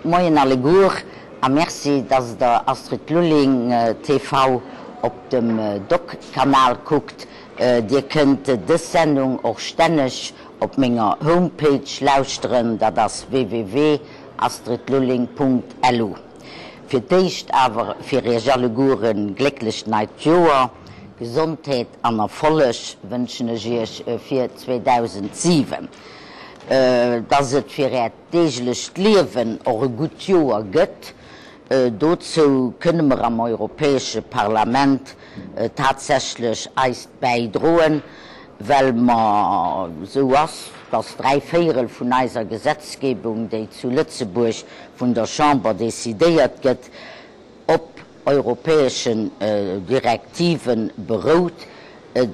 Moien alleguer a Merci dass der Astrid Lulling TV op dem Doc Kanal kuckt. Dir kënnt dës Sendung och stänneg op menger Homepage lauschteren, dat ass www.astridlulling.lu. Fir d'éischt awer fir iech alleguer e glécklecht neit Joer, Gesondheet an Erfolleg wënschen ech iech fir 2007. Dass et fir äert deeglecht Liewen och e gutt Joer gëtt, dozou kënne mer am Europäesche Parlament tatsächlech eist bäidroen, well mer esou ass, dass dräivéierel vun eiser Gesetzgebung, déi zu Lëtzebuerg vun der Chamber decidéiert gëtt, op europäeschen Direktive berout,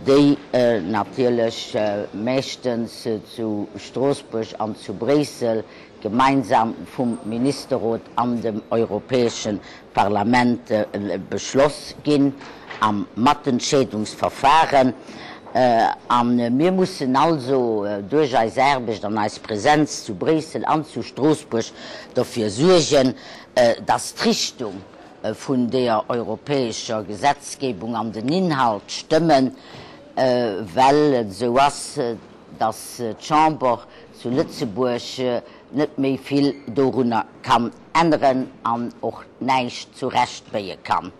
déi natierlech meeschtens zu Stroossbuerg an zu Bréissel gemeinsam vum Ministerrot an dem Europäesche Parlament beschloss ginn am Matentscheedungsverfahren. A mir mussen also duerch eis Aarbecht an eis Präsenz zu Bréissel an zu Stroossbuerg dofir suergen, dass d'Richtung vun deeër europäescher Gesetzgebung an den Inhalt stëmmen, well et esou ass, dass d'Chamber zu Lëtzebuerg net méi vill dorunner kann änneren an och näischt zurechtbéie kann.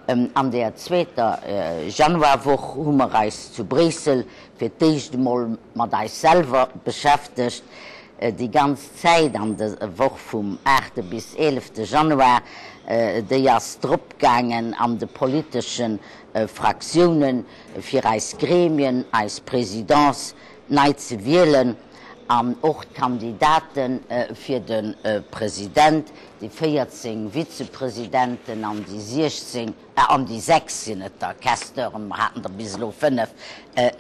An der zweeter Januarwoch hu mer eis zu Bréissel fir d'éischt emol mat eis selwer beschäftegt. Déi ganz Zäit an der Woch vum aachte bis eelefte Januar, déi ass drop gaangen an de politesche Fraktiounen, fir eis Gremien, eis Présidence nei ze wielen an och d'Kandidate fir de President, déi 14 Vizepresidenten an déi 16, an déi 6 sinn et der, Questeuren, mer haten der bis elo 5,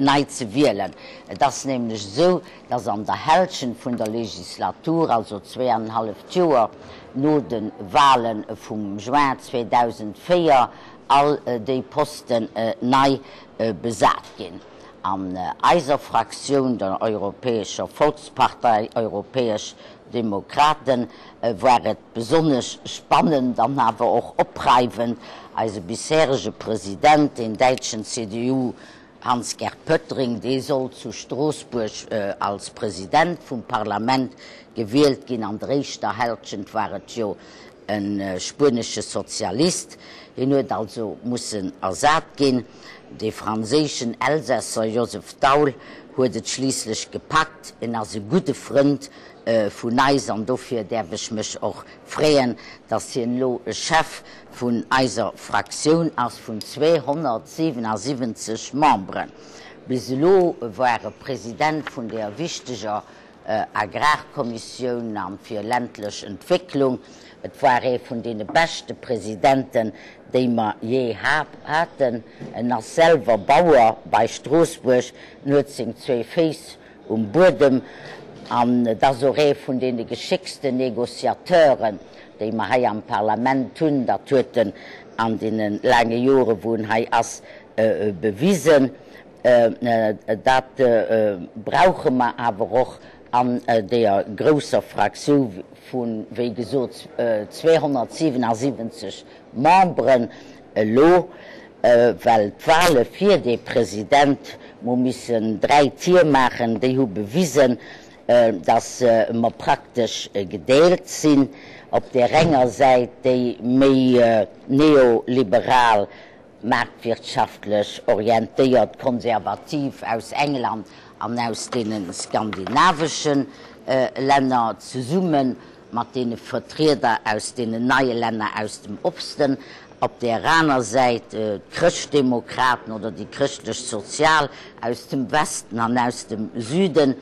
nei ze wielen. Et ass nämlech esou, dass an der Hälschent vun der Legislatur, also zweeanenhalleft Joer no de Wahle vum Juin 2004, all déi Posten nei besat ginn. An eiser Fraktioun, der Europäescher Volkspartei, Europäesch Demokraten, war et besonnesch spannend an awer och opreiwend, eise bisherege President, deen däitschen CDU Hans-Gert Pöttering, dee sollt zu Stroossbuerg als President vum Parlament gewielt ginn. An der éischter Hälschent war et jo e spuenesche Sozialist, hien huet also mussen ersat ginn. De franséischen Elsässer Joseph Daul huet et schliisslech gepackt. En ass e gudde Frënd vun eis an dofir däerf ech mech och freeën, datt hien elo Chef vun eiser Fraktioun ass vun 277 Memberen. Bis elo war e President vun deer wichteger Agrarkommissioun a fir ländlech Entwécklung. Et war ee vun deene beschte Presidenten, déi mer jee haten. En ass selwer Bauer bei Stroossbuerg, en huet seng zwéi Féiss um Buedem an et ass och ee vun deene geschécksten Négociateuren, déi mer hei am Parlament hunn. Dat huet en an deene laange Jore wou en hei ass bewisen. Dat brauche mer awer och an deeër grousser Fraktiou vu wéi gesot 277 Memberen elo, well d'Wahle fir dee President mo missen dräi Tier maachen, déi hu bewisen, datt mer praktesch gedeelt sinn, op där enger Säit déi méi neoliberal maartwirtschaftlech orientéiert Konservativ aus England an aus deene skandinavesche Länner, zesumme mat deene Vertrieder aus deenen neie Länner aus dem Osten, op där aner Säit d'Chrëschtdemokraten oder déi chrëschtlech-sozial aus dem Westen an aus dem Süden,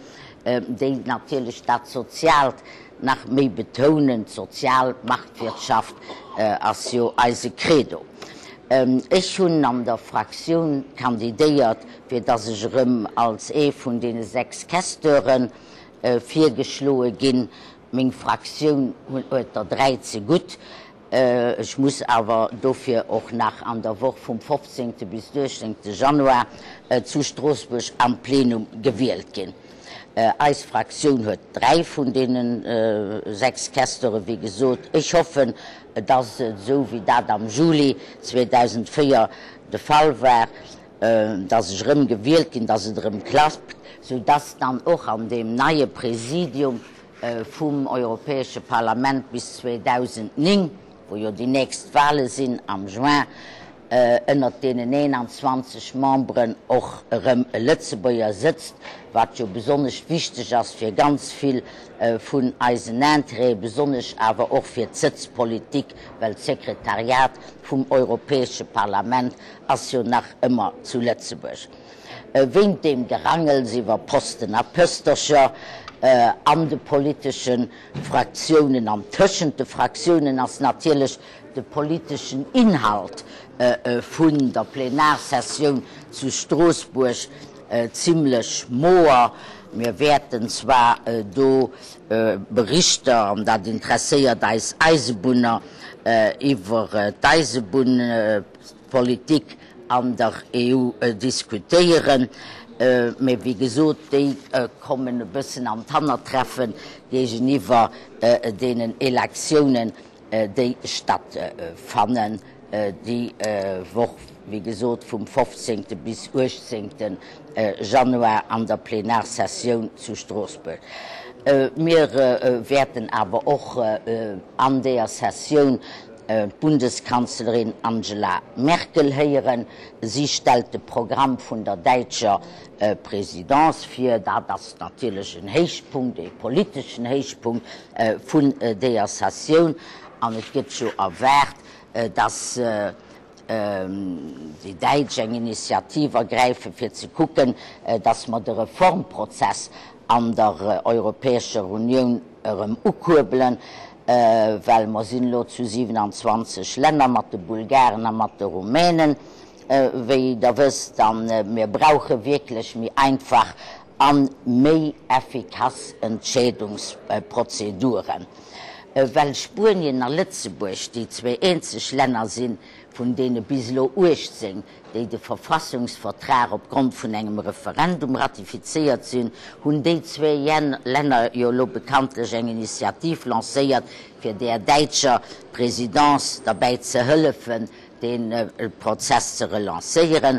déi natierlech dat Soziaalt nach méi betounen, d'sozial Marktwirtschaft ass jo eise Credo. Ech hunn an der Fraktioun kandidéiert, fir dass ech erëm als ee vun deene 6 Questeure virgeschloe ginn. Meng Fraktioun huet der 3 zegutt. Ech muss awer dofir och nach an der Woch vum 15. Bis 18. Januar zu Stroossbuerg am Plenum gewielt ginn. Eis Fraktioun huet 3 vun deene 6 Questeuren, wéi gesot. Ech hoffen, dass et, esou wéi dat am Juli 2004 de Fall war, dass ech erëm gewielt ginn, dass et erëm klappt, soudass dann och an deem neie Präsidium vum Europäesche Parlament bis 2009, wou jo déi nächst Wahle sinn am Juin, ënnert deenen 21 Memberen och erëm e Lëtzebuerger sëtzt, wat jo besonnesch wichteg ass fir ganz vill vun eisen Intérêten, besonnesch awer och fir d'Sëtzpolitik, well d'Sekretariat vum Europäesche Parlament ass jo nach ëmmer zu Lëtzebuerg. Wéint deem Gerangels iwwer Posten a Pëstercher an de politesche Fraktiounen an tëschent de Fraktiounen ass natierlech de politeschen Inhalt vun der Plenarsessioun zu Stroossbuerg zimlech moer. Mir wäerten zwar do Berichter, an dat interesséiert eis Eisebunner, iwwer d'Eisebunnspolitik an der EU diskutéieren, mee wéi gesot, déi kommen e bëssen an d'Hannertreffen géigeniwwer deenen Elektiounen, déi stattfannen déi Woch, wéi gesot vum 15. Bis 18. Januar an der Plenarsessioun zu Stroossbuerg. Mir wäerten awer och an deeër Sessioun d'Bundeskanzlerin Angela Merkel héieren. Si stellt de Programm vun der däitscher Présidence vir. Dat ass natierlech en Héichpunkt, ee politeschen Héichpunkt vun deeër Sessioun. An et gëtt jo erwaart, datt déi Däitsch eng Initiativ ergräifen, fir ze kucken, datt mer de Reformprozess an der Europäescher Unioun erëm ukuerbelen, well mer sinn elo zu 27 Länner mat de Bulgaren a mat de Rumänen, wéi Der wësst, a mir brauche wierklech méi einfach a méi effikass Entscheedungsprozeduren. Well Spuenien a Lëtzebuerg déi zwee eenzeg Länner sinn, vun deene bis elo 18, déi de Verfassungsvertrag opgrond vun engem Referendum ratifizéiert sinn, hunn déi zwee Länner jo elo bekanntlech eng Initiativ lancéiert, fir där däitscher Présidence derbäi ze hëllefen, dee Prozess ze relancéieren.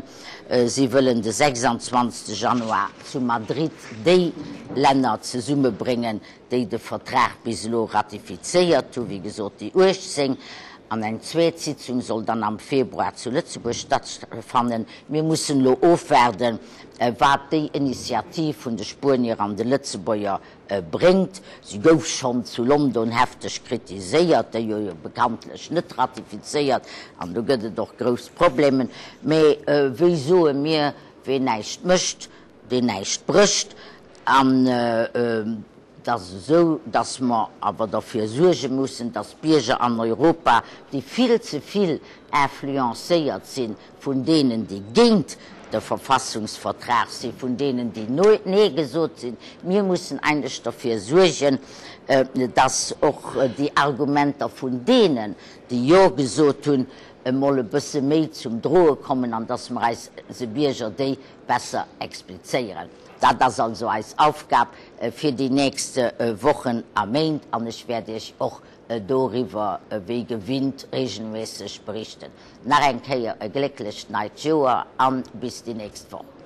Si wëllen de 26 Januar zu Madrid déi Länner zesummebréngen, déi de Vertrag bis elo ratifizéiert hu, wéi gesot déi 18. An eng zweet Sitzung soll dann am Februar zu Lëtzebuerg stattfannen. Mir mussen elo ofwaarden, wat déi Initiativ vun de Spuenier an de Lëtzebuerger bréngt. Si gouf schonn zu London hefteg kritiséiert, déi hu jo bekanntlech net ratifizéiert, an do gëtt et och grouss Problemen. Mee wéi soe mir, ween näischt mécht, deen näischt brécht. An et ass esou, datt mer awer derfir suerge mussen, datt d'Bierger an Europa, déi vill ze vill influencéiert sinn, vun deenen, déi géint de Verfassungsvertrag sinn, vun deenen, déi Nee gesot sinn. Mir mussen eigentlech derfir suergen, dass och déi Argumenter vun deenen, déi Jo gesot hunn, emol e bësse méi zum Droe kommen an dass mer eise Bierger déi besser explizéieren. Dat ass also eis Aufgab fir déi nächst Wochen a Méint an ech wäert Iech och doriwwer wéi gewinnt regelméisseg berichten. Nach eng Kéier e glécklecht neit Joer an bis déi nächst Woch.